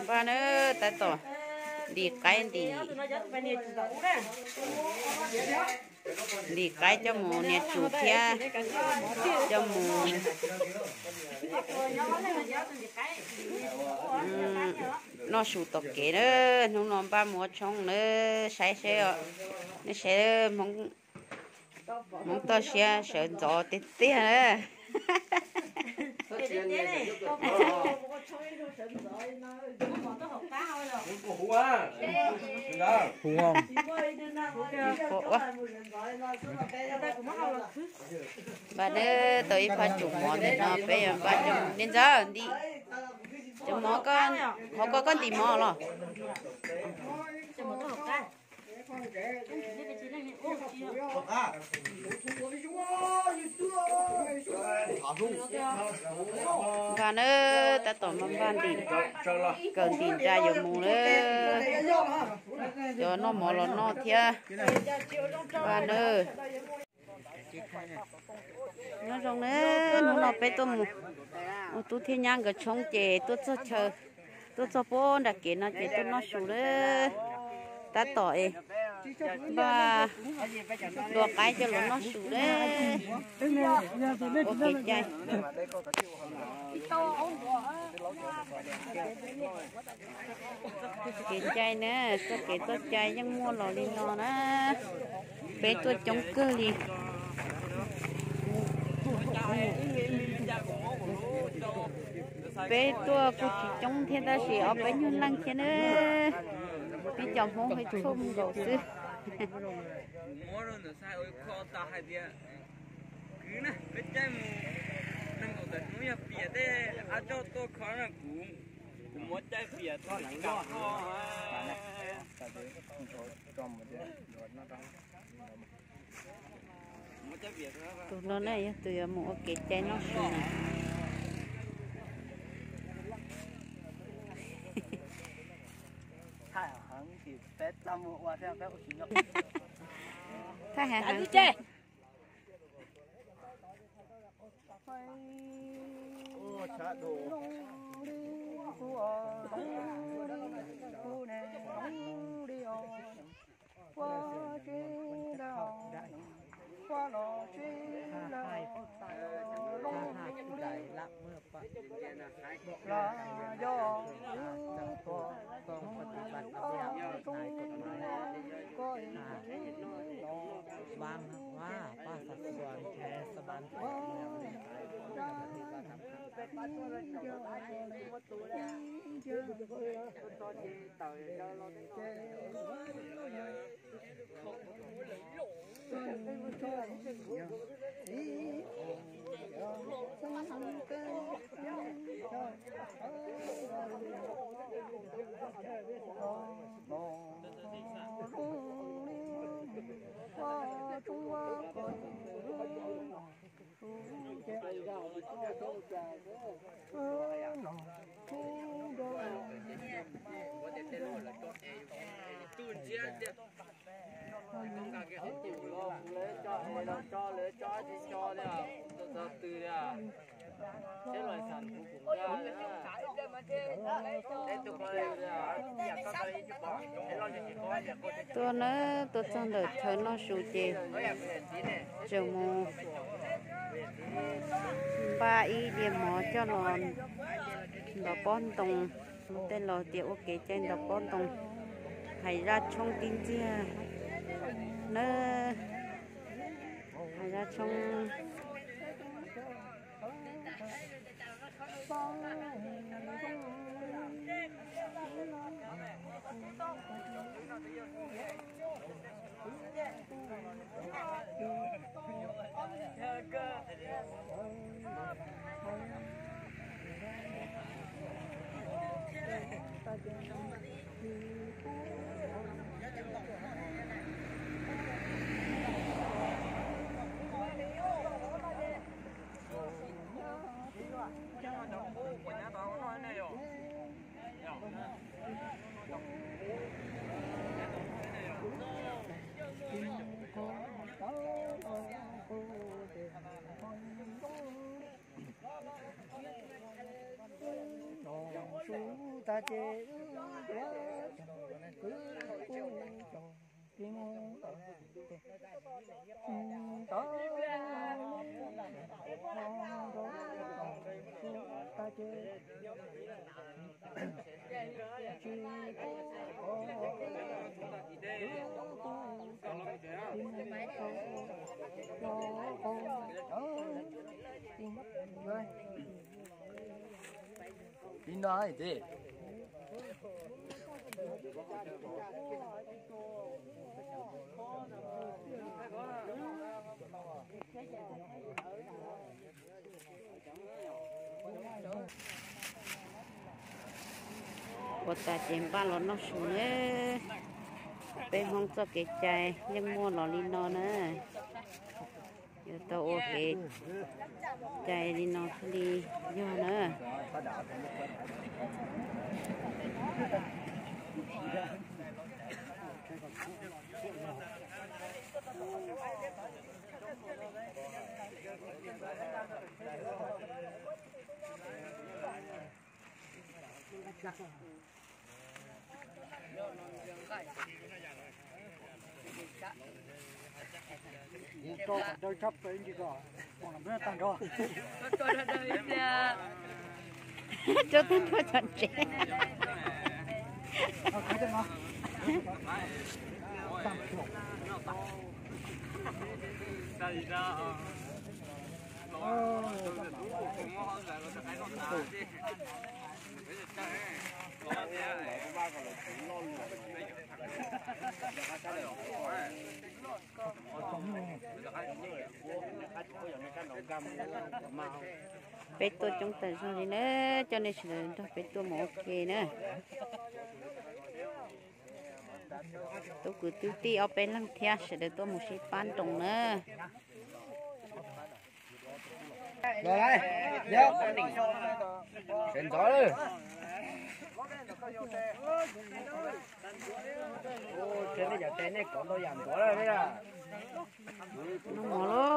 Npaj na, tab tom ntim qaib ntim, ntim qaib coj mus niam tsum thiab coj mus noj su tom kev na. Hnub no npaj mus ua tshoob na, saib seb, nej saib, Hmoob toj siab sawv ntxov tiag tiag na. Npaj na, tau ib phab tsum mov ntawm no peb yuav npaj coj mus. Niam ntxawm, ntim cov mov, qhov ko koj ntim mov los? Npaj na, tab tom npaj ntim, kawm ntim nra yuav mus na. Cov noj mov los noj thiab. Npaj na. Nyob zoo na, hnub no peb tuaj mus ua tub thiab nyab nkawd tshoob ces tuaj txog chaw, tuaj txog puag nram kev no ces tuaj noj su lawm. Tab tom es npaj dua qaib coj los noj su lawm. Ua kev cai. Kev cai na, txoj kev txoj cai yeej muaj los li no na. Peb tuaj coob kawg li. Peb tuaj kuj tsis coob thiab tab sis ob peb nyuag leej thiab na. Peb cov Hmoob hais tshuaj nkaus xwb. Kuv muab rau ntawm xaib ua kho tas hais tias, kwv na, peb caij mus nees nkaum tawm hnub yog piam tej ab coj tuaj kho na, kuv, kuv muab caij piam tsis kam kho. Tus no na yog tus yuav mus ua kev cai noj su na. Thaij heev heev. Tuaj na, tuaj txog ntawm chaw noj su ces tseem mus npaj ib diav mov coj los ntov pob ntoo, tej laus tias ua kev cai ntov pob ntoo, hais zaj tshoob tib ntxiag na, hais zaj tshoob. Li no hais tias ua tas ces npaj los noj su na. Peb Hmoob txoj kev cai yeej muaj los li no na. Yuav tau ua kev cai li no thiaj li yog na. Rau tag nrho cov tsev. Peb tuaj coob tas zog li na, coj nej sawv daws nrog peb tuaj mus ua ke na. Tub kwv tub tij ob peb leeg thiab sawv daws tuaj mus sib pab nroos na. Los lawm, sawv ntxov lawm. Ua, nej cov tes nej kov ntau yam ntxov lawm. Noj mov lauj.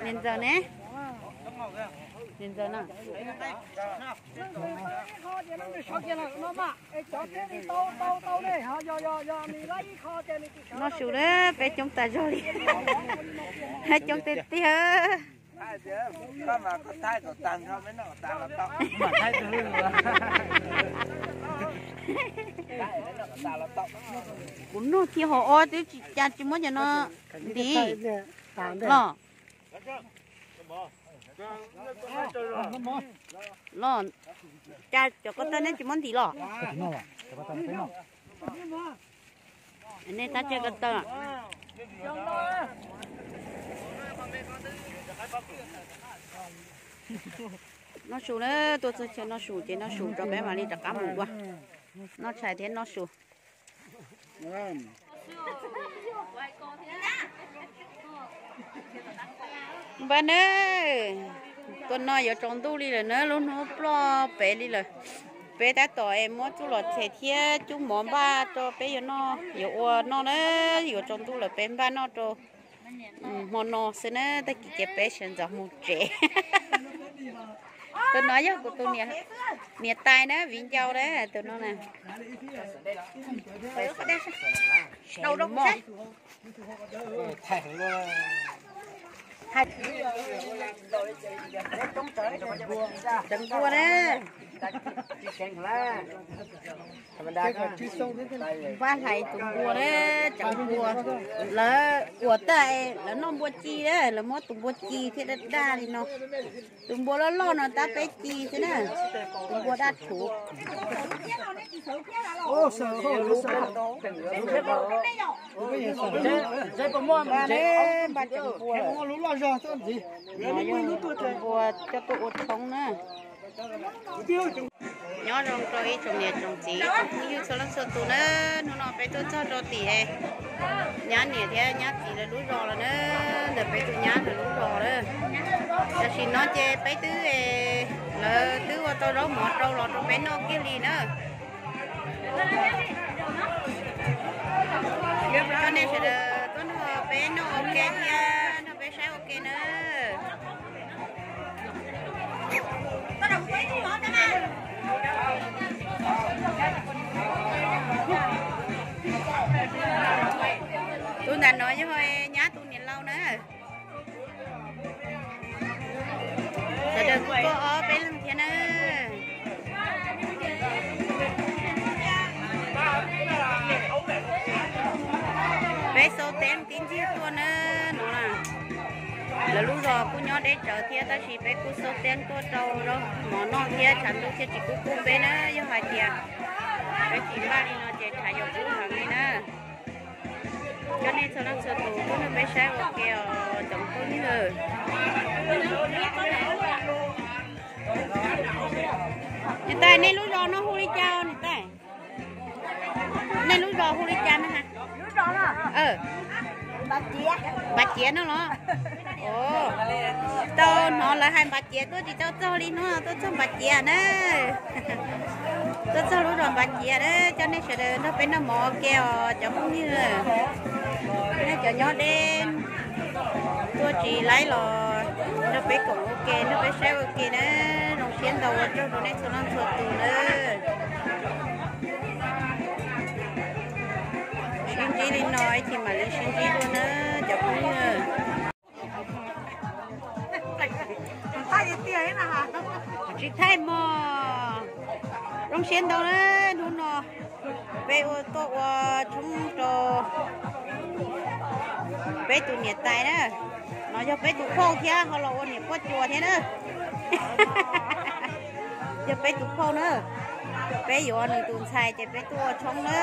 Niam ntxawm ne? Niam ntxawm na. Noj su na, peb coob tas zog li. Coob tiag tiag. Kuv nug thiaj hauv ob twb tsis cas tsis muab cov no ntim los. Los, cas cov ko taw nej tsis muab ntim los? Nej tab tsis ko taw. Noj su na, tuaj txog chaw noj su ces noj su tso peb mam li rov qab mus ua. Noj tshais thiab noj su. Npaj na, tuaj no yuav tsaus ntuj li lawm na, lub hnub ploj pem li lawm. Peb tab tom es muab txuj lom them thiab cub mov npaj rau peb yuav noj yuav ua noj na, yuav tsaus ntuj lawm peb npaj noj rau hmo no xwb na, tag kis ces peb sawv ntxov mus tsev. Tus no yog kuv tus niam tais na, viv ncaus na, tus no na. Tseev npua na. Npaj hlais tus npua na, tseev npua. Lawv uas tas lawv noj npua ci, lawv muab tus npua ci thiab daj daj li no. Tus npua loj loj no tab peb ci xwb na. Tus npua daj rhuv. Npua coj tuaj ua tshoob na. Nyob zoo rau ib tsoom niam tsoom txiv tsoom phooj ywg txhua leej txhua tus na, hnub no peb tuaj txog rau tim nyab niam thiab nyab txiv lawv lub zos lawm na, ntawm peb tus nyab lawv lub zos lawm. Tam sim no ces peb twb, lawv Tau zaub mov rau los rau peb noj kiag li na. Coj nej sawv daws tuaj nrog peb noj ua ke thiab nrog peb saib ua ke na. Tus ntawm no yog nyab tus niam laus na. Sawv daws kuj tuaj ob peb leeg thiab na. Peb xau teeb tib ntxiag tuaj na no na. Lawv lub zos kuj nyob deb tsawv thiab tab sis peb kuj xau teeb tuaj rau zaub mov noj thiab tshav ntuj thiaj tsis kub kub peb na. Yog hais tias peb tsis npaj li no ces tshav yuav kub heev li na. Coj nej txhua leej txhua tus tuaj nrog peb saib ua ke os cov phooj ywg. Niam tais, nej lub zos no hu li cas niam tais? Nej lub zos hu li cas na? Npav Ciav no los? Tau hnov lawv hais Npav Ciav tuaj tsis tau txog li no, tuaj txog Npav Ciav na. Tuaj txog lub zos Npav Ciav na, coj nej sawv daws nrog peb noj mov ua ke os cov phooj ywg. Nej cov nyob deb tuaj tsis laib los nrog peb koom ua ke, nrog peb saib ua ke na. Zoo siab ntau ua tsaug rau nej txhua leej txhua tus na. Sib ntsib li no ib chim mam li sib ntsib dua na cov phooj ywg. Tsis thaij mog. Zoo siab ntau na, hnub no peb ua tuaj ua tshoob rau peb tus niam tais na. No yog peb tus phauj thiab ho los ua niam poj cuas thiab na. Yog peb tus phauj na. Peb yuav nws tus ntxhais ces peb tuaj ua tshoob na.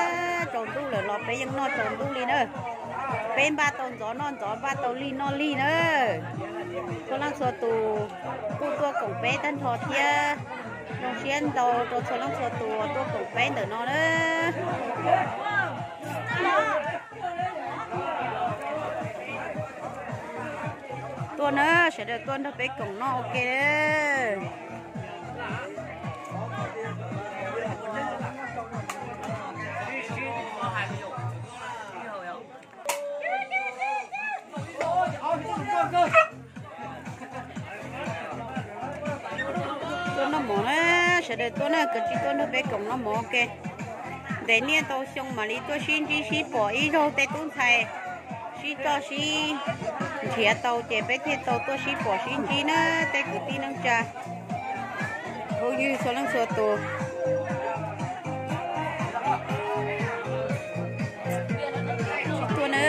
Tsaus ntuj lawm los peb yeej noj tsaus ntuj li na. Peb npaj tau ntxov noj ntxov, npaj tau lig noj lig na. Txhua leej txhua tus kuj tuaj koom peb tag nrho thiab. Zoo siab ntau rau txhua leej txhua tus tuaj koom peb ntawm no na. Tuaj na, sawv daws tuaj nrog peb koom noj ua ke. Tuaj noj mov na, sawv daws tuaj na, kav tsij tuaj nrog peb koom noj mov ua ke. Ntev niaj ntau xyoo mam li tuaj sib ntsib sib pom ib zaug tej tub ntxhais sib coj sib nrhiav tau ces peb thiaj tau tuaj sib pom sib ntsib na tej kwv tij neej tsa phooj ywg txhua leej txhua tus. Tuaj na.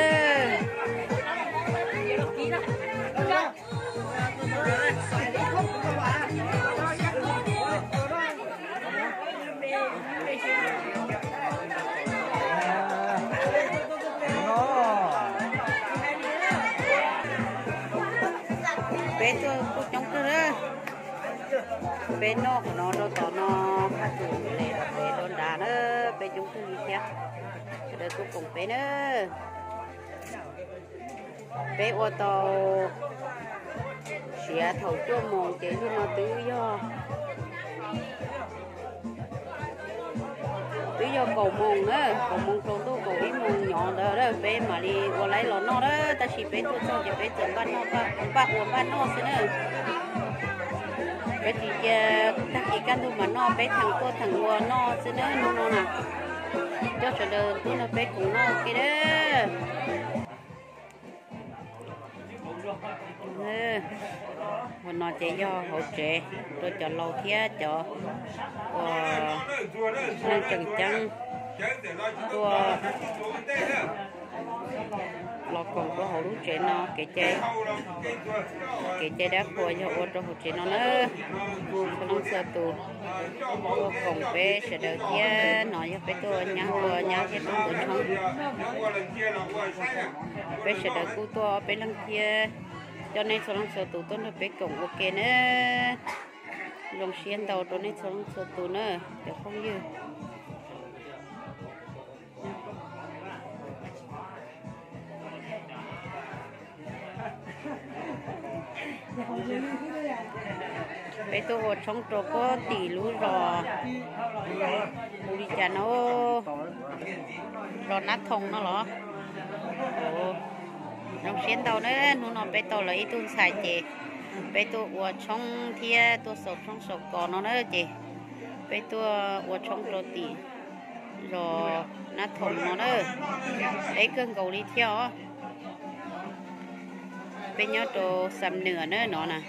Peb tuaj kuj coob kawg na. Peb noj qhov no rau tom no, phaj tus le peb rau nrad na, peb coob kawg li thiab. Sawv daws tuaj koom peb na. Peb ua tau siav thaum cuaj moos ces hnub no twb yog, twb yog kaum moos na, kaum moos tsaus ntuj kaum ib moos nyob ntawd peb mam li ua laib los noj na, tab sis peb tuaj txog ces peb txawm npaj noj, npaj ua npaj noj xwb na. Peb tsis cia tag kis kaj ntug mas noj, peb theem tuaj theem ua noj xwb na hnub no na. Coj sawv daws tuaj nrog peb koom noj ua ke na. Hauv no ces yog hauv tsev rau cov laus thiab cov uas neeg tseem ceeb tuaj los koom rau hauv lub tsev no. Kev cai, kev cai dab qhuas yog ua rau hauv tsev no na. Txhua leej txhua tus tuaj koom peb sawv daws thiab. No yog peb tuaj nyab ua nyab thiab tuaj ntxuav tshoob. Peb sawv daws kuj tuaj ob peb leeg thiab. Coj nej txhua leej txhua tus tuaj nrog peb koom ua ke na. Zoo siab ntau rau nej txhua leej txhua tus na cov phooj ywg. Peb tuaj ua tshoob rau puag tim lub zos, hu li cas no, zos Nab Thoo no los? Zoo siab ntau na, hnub no peb tau lawv ib tug ntxhais ces peb tuaj ua tshoob thiab tuaj xaus tshoob xaus kos no na ces peb tuaj ua tshoob rau tim zos Nab Thoo no na. Deb kawg nkaus li thiab os. Peb nyob rau Xam Nuam na no na.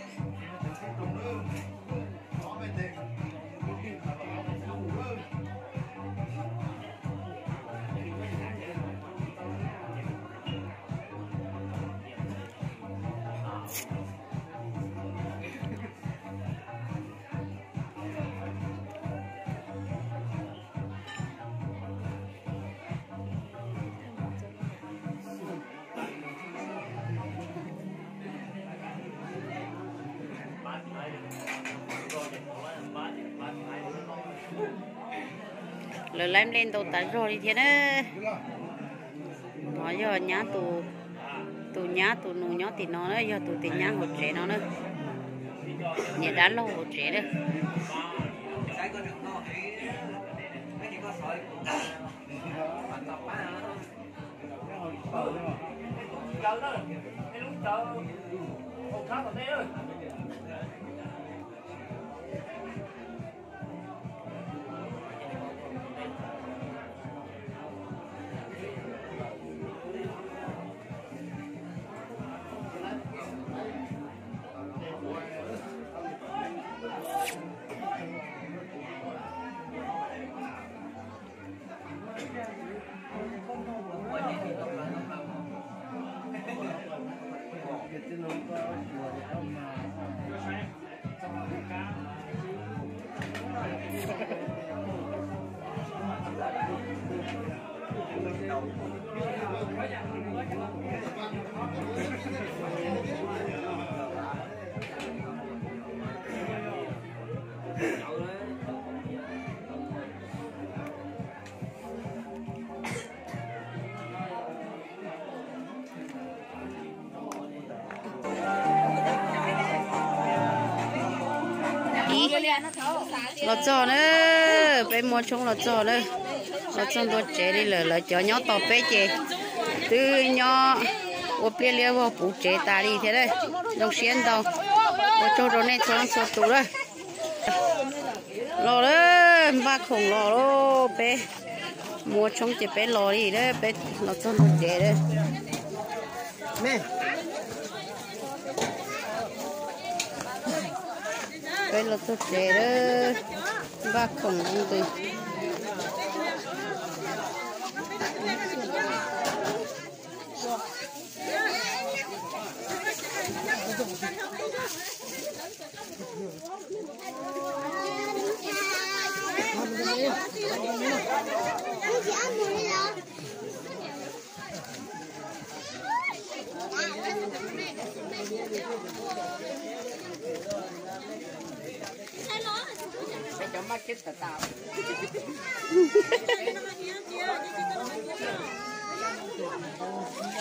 Lawv laib nplej ntau tas zog li thiab na. No yog nyab, tus nyab tus nus nyob tim no na, yog tus tis nyab hauv tsev no na. Niam dab laug hauv tsev na. Los txog na, peb muab tshoob los txog na, los txog ntua tsev li lawm. Lawv cov nyob tos peb ces twb nyob ua pliaj liab vog puv tsev tas li thiab. Zoo siab ntau, ua tsaug rau nej txhua leej txhua tus lawm. Los lawm, npaj khoom los lawm, peb muab tshoob ces peb los li lawm, peb los txog ntua tsev lawm. Peb los txog tsev lawm, npaj khoom ntws.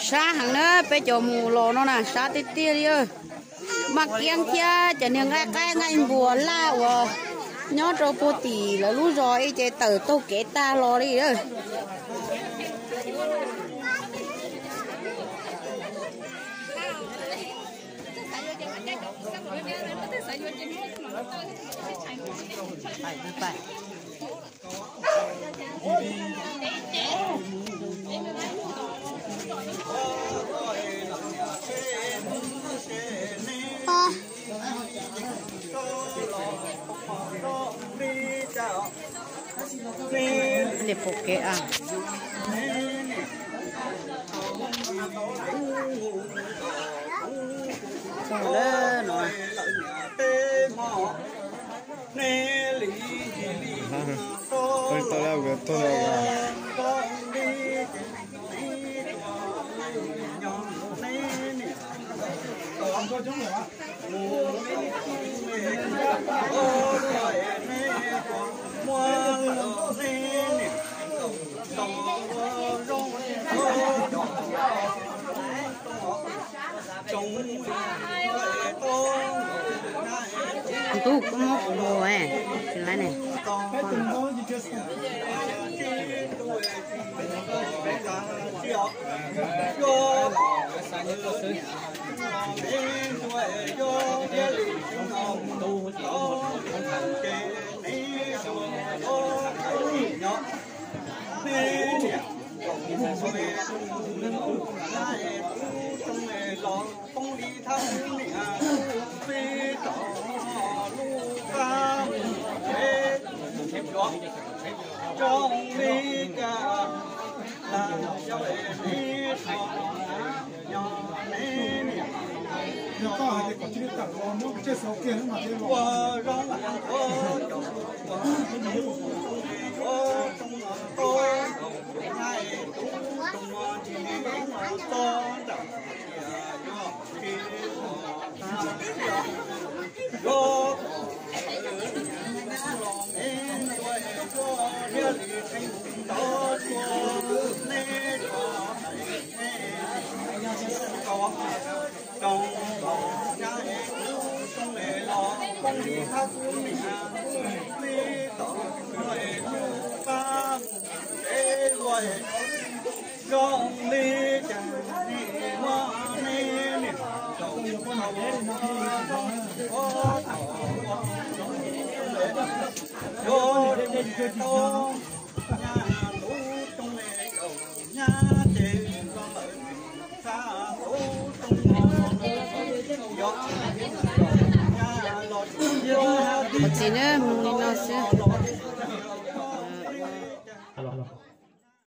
Sab heev na, peb cov mus los no na sab tiag tiag li. Maj kiab thiab cov niag nqaij qaib nqaij npua laj uas nyob rau puag tim lawv lub zos ib ces tawm taug kev tag los li lawm. Nim pom kev a. Txog lawm no. Tus Mus txiv na, mus